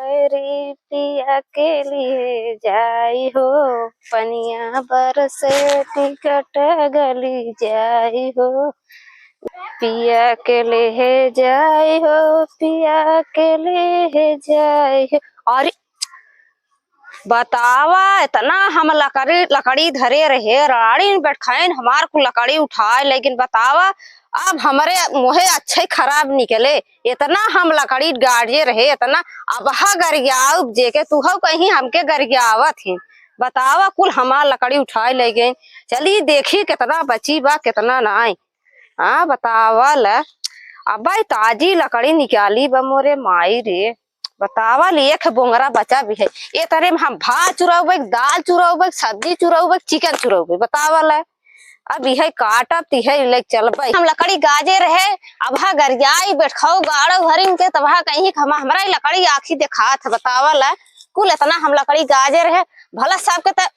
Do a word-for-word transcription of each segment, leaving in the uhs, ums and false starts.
रे पिया के लिए जाई हो, पनिया बरसे टिकट गली जाई हो। पिया के लिए जाई हो, पिया के लिए जाई हो। अरे बतावा, इतना हम लकड़ी, लकड़ी धरे रहे, राड़ी में बैठाइन, हमार कुल लकड़ी उठाए, लेकिन बतावा, अब हमरे मुँहे अच्छे खराब निकले। इतना हम लकड़ी गाजे रहे, इतना अबहा गरियाउब जेके, तुहउ कहीं हमके गरियावत ही। बतावा, कुल हमार लकड़ी उठाए ले गए। चली देखी, कितना बची बा, कितना नाई। हाँ, बतावा ल, अब भाई ताजी लकड़ी निकाली बा मोरे माई रे। बतावा ल, एक बोंगरा बचा भी है। ए तरे में हम भात चुरौबे, दाल चुरौबे, सब्जी चुरौबे, चिकन चुरौबे। बतावा ल, अब इहे काटब, तिहे ले चलबे। हम लकड़ी गाजे रहे, अबहा गरियाई बैठखउ गाड़ो हरिन के, तबहा कहीं हम, हमरा ही लकड़ी आँखी देखात है। बतावा ल, कुल इतना हम लकड़ी गाजे रहे, भला सबके त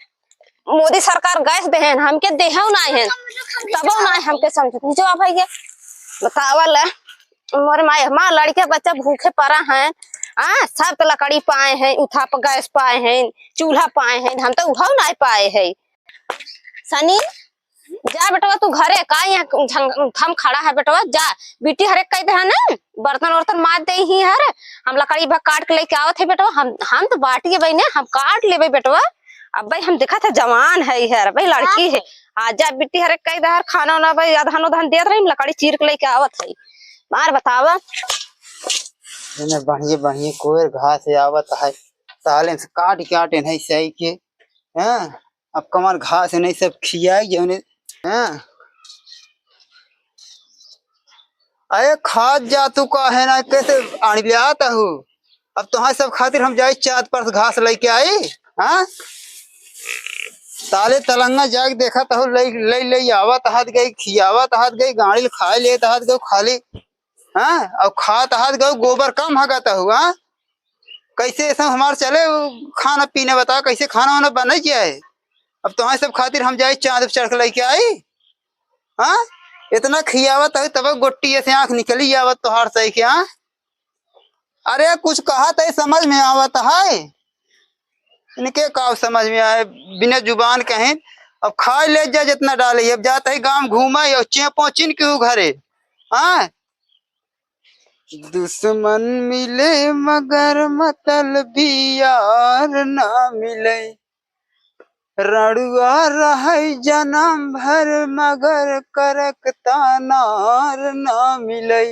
मोदी सरकार गैस देहेन, हमके देहउ नाई है, तबउ नाई हमके समझत। नीचे आ भैया, बतावा ल, मोर माई, हमार लड़के बच्चा भूखे पड़ा है। आ, सब त लकड़ी पाए हैं, उठा प गैस पाए हैं, चूल्हा पाए हैं, हम त उहउ नाई पाए हैं। सनी, जा बेटवा तू घरे, का यहाँ झंग-, थम खड़ा है बेटवा, जा। बिट्टी हरे कह दे है ना, बर्तन वर्तन माज दे ही हर, हम लकड़ी भा काट के लेके आवत है बेटवा, हम, हम त बाटिए बहिने, हम काट लेबे बेटवा। अब भाई हम देखत है जवान है हर, भाई लड़की है। हाँ, जा बिट्टी हरे कह दे हर, खाना उना भाई अदहन उदहन देत रही, हम लकड़ी चीर के लेके आवत है। मार बतावा। एने बढ़िया बढ़िया कोयर घास आवत है, साले से काट काट एनही सही के, हैं? अब कमर घास नहीं सब खियाई जौने, हैं? अरे खात जा तू काहे ना, कैसे आनी ले आता हूँ? अब तोहार सब खातिर हम जाई चार परस घास लेके आई, हाँ? ताले तलंगा जाके देखत हूँ, लई, लई, लई आवत हाथ गई, खियावत हाथ गई, गाड़ी खाए लेत हाथ गई खाली, हाँ? और खात हाथ गई गोबर कम हगत हूँ, हाँ? कैसे ऐसा हमार चले उ खाना पीना, बताओ, कैसे खाना वाना बने जाए? अब तोहार सब खातिर हम जाई चाँद पे चढ़ के लेके आई, हाँ? इतना खियावत है तब गोट्टी ऐसे आँख निकली आवत तोहार सही के, हाँ? अरे कुछ कहत है समझ में आवत है? इनके का समझ में आए, बिना जुबान कहें। अब खाए ले जा जितना डाले, अब जात है गाँव घूमे और चें पहुँचिन के घरे, हाँ? दुश्मन मिले मगर मतलबी यार ना मिले, रड़ुआ रहै जनम भर मगर करक तानार ना मिले,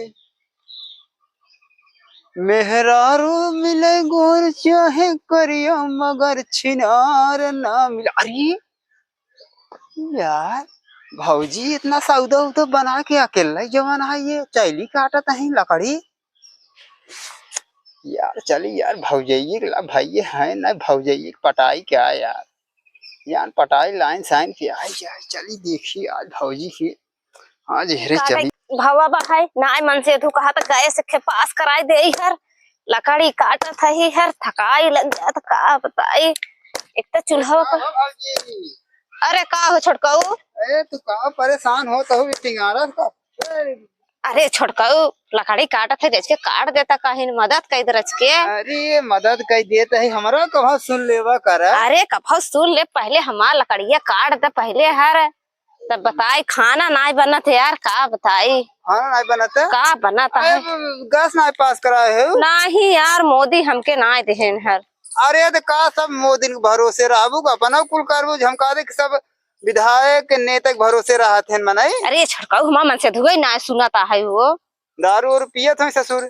मेहरारू मिले गोर चाहे करिया मगर छिनार ना मिले। अरे यार, भौजी इतना सौदा उदा बना के अकेला ही जवन है, ये चैली काटत है लकड़ी। यार चली यार, भौजइये के ला भइये है ना, भौजइये के पटाई क्या यार, यार पटाई लाइन साइन पे आई जाए। चली देखी आज भौजी के, आज हेरे का चली। कही, भवा बा है, नाय मन से तू कहा त गैस के पास कराई दे हर, लकड़ी काटत है हर, थकाई लग जात, का बताई। एक तो चूल्हा का पर। भौजी। अरे का हो छोटकऊ? अरे तू का परेशान हो, तहु भी टिंगारत का? अरे छोटकऊ, लकड़ी काटत है, रच के काट देता, काहिन मदद कई दे रच के। अरे मदद कई देत है, हमरा कभा सुन लेवा कर। अरे कभा सुन ले, पहले हमार लकड़िया काट दे पहले हर, तब बताई। खाना नाय बनत है यार, का बताई। खाना नाय बनत है? का बनत है? अरे, गैस नाय पास कराए हो? नाही यार, मोदी हमके नाय देहेन हर। अरे तो का सब मोदी के भरोसे रहबू का, अपना कुल करबू? हम कहा दे कि सब विधायक नेता के भरोसे रहत हैं मनई। अरे छोटकऊ, हमार मन से धुआई ना सुनाता है वो। दारू और पियत हैं ससुर।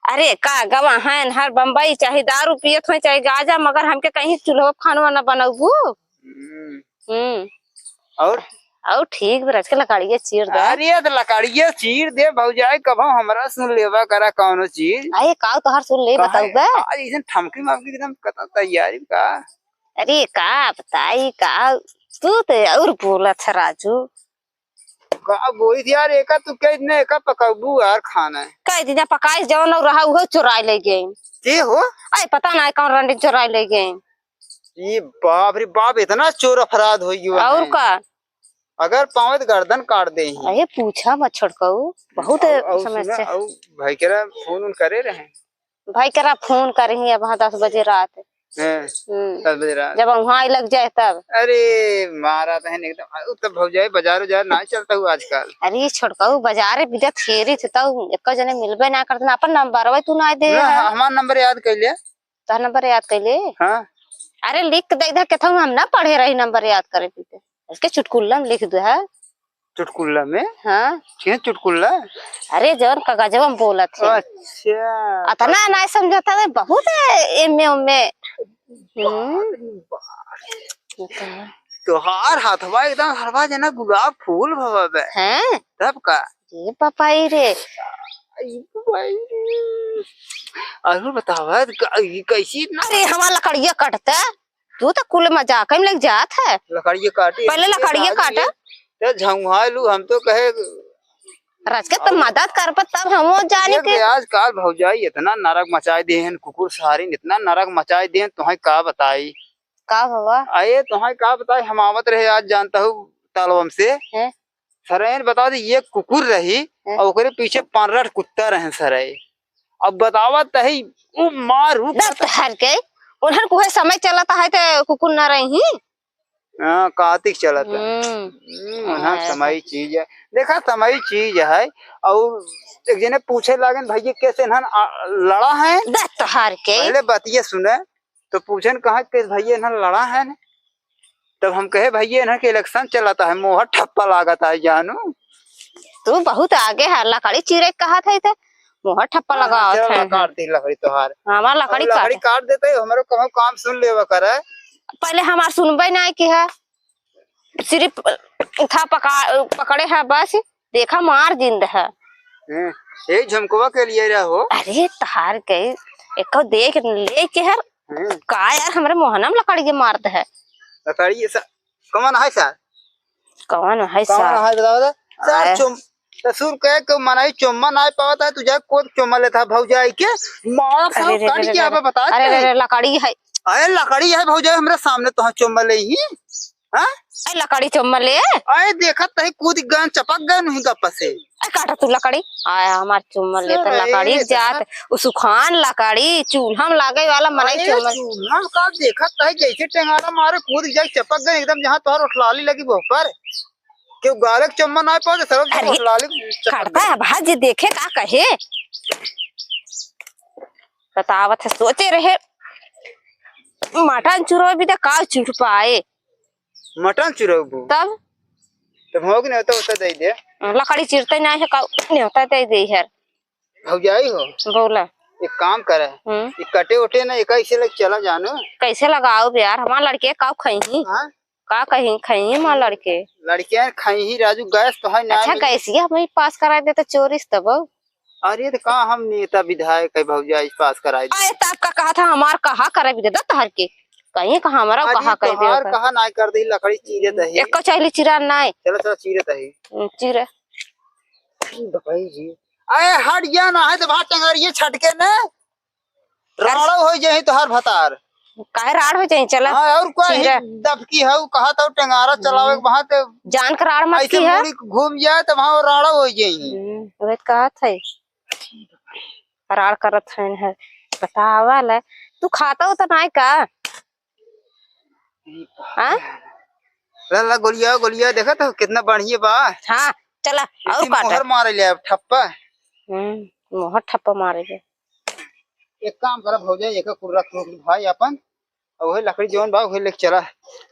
अरे का गवा हैं हर बम्बई, चाहे दारू पियत हैं चाहे गाजा, मगर हमके कहीं चूल्हो खानवा ना बनौबू। हम्म। हम्म। और? और ठीक बा, रच के लकड़िया चीर दे। अरे तो लकड़िया चीर दे भौजाई, कभो हमरा सुन लेवा करा कौनो चीज। अरे का तोहार सुन ले, काहे? बताऊ बे। आज ऐसन ठमकी ममकी एकदम कता तैयारी का। अरे का बताई का, तू तो और बोलत है राजू। का बोली थी यार, एका तू कह दिन एका पकाबू यार खाना है। कह दिन पकाई जवन और रहा उहो चुराई ले गए। के हो? अरे पता ना कौन रंडी चुराई ले गए। ये बाप रे बाप, इतना चोर अपराध हो गया और है। का? अगर पावे तो गर्दन काट दे ही। अरे पूछा मत छोटकऊ, बहुत और, और समस्या। सुना, और भाई केरा फोन उन करे रहे। भाई करा फोन करिहीं अब, हाँ, दस बजे रात। हैं, हम्म। दस बजे रात। जब वहाँ लग जाए तब। अरे, मारा तहन एकदम, उ तब भौजाई बाजार उजार ना चलता हूँ आजकल। अरे, छोटकाऊ, बाजार बिदा फेरी थे तब, एको जने मिलबे ना करते ना, अपन नंबर वही तू ना दे ना, है। हमार नंबर याद कर लिया। तोहर नंबर याद कैले? हाँ। अरे लिख के दे दे, केथऊ हम ना पढ़े रही नंबर याद करे पीते। इसके चुटकुल्ला में लिख दे है। चुटकुल्ला में? हाँ। ठीक है, चुटकुल्ला। अरे जवन कागजवा में बोलत है। अच्छा। अतना ना समझता है, बहुत है एमे ओमे। हम्म। तोहार हाथवा एकदम हरवा जना गुलाब फूल भवा बे। हैं? तब का? ए बापाई रे। आई बाई रे। अरे बतावा, क-, ई कैसी इतना अरे, हमार लकड़िया कटता। तू तो कुल मजाक में लग जात है। लकड़िया काटी, पहले लकड़िया काटा। ते झंगुआ लू, हम तो कहे रच के तो मदद कर पर तब हम वो जाने देख के। ले, आजकल भौजाई इतना नरक मचाए दे हैं, कुकुर सारिन इतना नरक मचाए दे हैं, तुहें का बताई। का भवा? अरे तुहें का बताई, हम आवत रहे आज जानता हूँ तालवम से। हैं? सरेन बता दे, ये कुकुर रही हैं? और ओकरे पीछे पन्द्रह कुत्ता रहे सरे। अब बतावत तही, उ मारू दस हर के, उन्हन कुहे समय चलत है ते कुकुर न रही। हाँ, कातिक चलत है। हम्म। हम्म, उन्हन हाँ। समय चीज है। देखा, समय चीज है। और एक जने पूछे लागन, "भैया, कैसे इन्हन आ, लड़ा है?" दस हर के। पहले बतिये सुने, तो पूछन कहा कि भैया इन्हन लड़ा है न? तब हम कहे, "भैया इन्हन के election चलता है, मोहर ठप्पा लागत है जानू।" तू बहुत आगे है, लकड़ी चीरे के कहत है ते मोहर ठप्पा हाँ, लगावत चलो है। काट दी लकड़ी तोहार। हमार लकड़ी अब लकड़ी काट। काट देते, हमरो कहूँ काम सुन लेवा करे। पहले हमार सुनबे ना की है, सिर्फ उठा पका-, पकड़े है बस। देखा मार जिंद है। हैं, ए झमकवा के लिए रहो। अरे तहार के एको देख ले के हर। हैं। का यार हमरे मोहना में लकड़ी के मारत है। लकड़ी ये सा-, कौन है सर? कौन है कौन सर? है बताओ तो? सर आए। चुम-, ससुर कहे के मनाई चुम्मा ना पावत है, तुझे को चुम्मा लेता है भौजाई के? मारा अरे साहब रे काट रे के रे। अब बता अरे दे। रे रे, लकड़ी है। अरे लकड़ी है भौजाई, हमरे सामने तो हाँ चुम्मा ले ही। हाँ? ए, लकड़ी चुम्मा ले। अरे देखत तही कूद गन, चपक गन उही गप्पा से। ए, काटा तू लकड़ी। आया हमार चुम्मा ले तो सर, लकड़ी ए, जात। सर। उ सुखान लकड़ी, चूल्हा में लागे वाला मनई अरे, चुम्मा। चूल्हा में का देखत तही जैसे टेंगारा मारे कूद जाए चपक गन एकदम जहाँ तोहर ओठलाली लगी वो पर। केहू गाले के चुम्मा ना पावे, सरल से अरे, ओठलाली चपक काटता गन। है भाजी देखे का कहे। बतावत है सोचे रहे। मटन चुरो भी तो का चुर पाए। मटन चुरौबू? तब? तब हो कि न्योता उता दे दे। लकड़ी चिरते नहीं है, का न्योता दे दे है। भौजाई हो? बोला। एक काम करे। हम्म। ये कटे उटे ना, एक ऐसे लग चला जानो। कैसे लगाओ बे यार, हमार लड़के का खइही? हाँ? का कहीं खइही हमार लड़के? लड़कियां खइही राजू, गैस तो है ना अच्छा, मिली। गैसिया हमें पास करा दे तो चोरी से तब। अरे, तो का हम नेता विधायक है भौजाई, पास कराई दे? अरे, तब का कहा था, हमार कहा करे भी दे दो तहर के। कहीं का हमरा अरे, कहा कर तोहार दियो का? कहा नाई कर दे, लकड़ी चीरे दही। एको चैली चिरा नाई। चलो, चलो, चीरे दही। हम्म, चीरे। बताई जी। अरे, हट गया ना है तो भात टंगारिये छटके ने। राड़ो हो जाई तोहार भतार। काहे राड़ हो जाई? चला। हाँ, और कोई चीरा। दबकी है, उ कहा था टेंगारा चलावे के वहाँ ते जान के राड़ मत ऐसे की है। मुड़ी घूम जाए तो वहाँ राड़ो हो जाई। हम्म, उहे तो कहत है। राड़ करत है, है। बतावा ले। तू खाता हो तो नाई का? हाँ? ला, ला, गोलिया, गोलिया, देखा तो कितना बढ़िया बा। हाँ, चला, और इसी काटा। मोहर मारे ले अब ठप्पा। हम्म, मोहर ठप्पा मारे ले। एक काम करा भौजाई, एक कुर्रा ठोक भाई अपन, और वही लकड़ी जौन बा, वही लेके चला।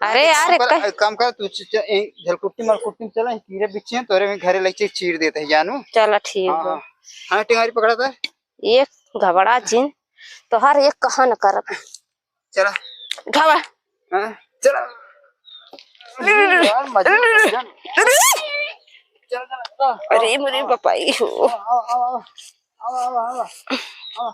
अरे एक यार, काम कर, एक एक काम कर, तू च-, च-, ए, झलकुट्टी मलकुट्टी में चला, कीड़े बिच्छे हैं, तोरे में घरे लेके चीर देते हैं जानू। चला, ठीक हाँ, बा। हाँ। हाँ, टेंगारी पकड़ा था। एक घबड़ा जिन, तोहार एक कहा न करब। चला। उठावा। हाँ, चला। ले, ले, ले। यार, मजे में चल। ले, ले। चल, चल, चल। अरे, मेरे बापाई हो। आओ, आओ, आओ, आओ। आओ, आओ, आओ, आओ। आओ।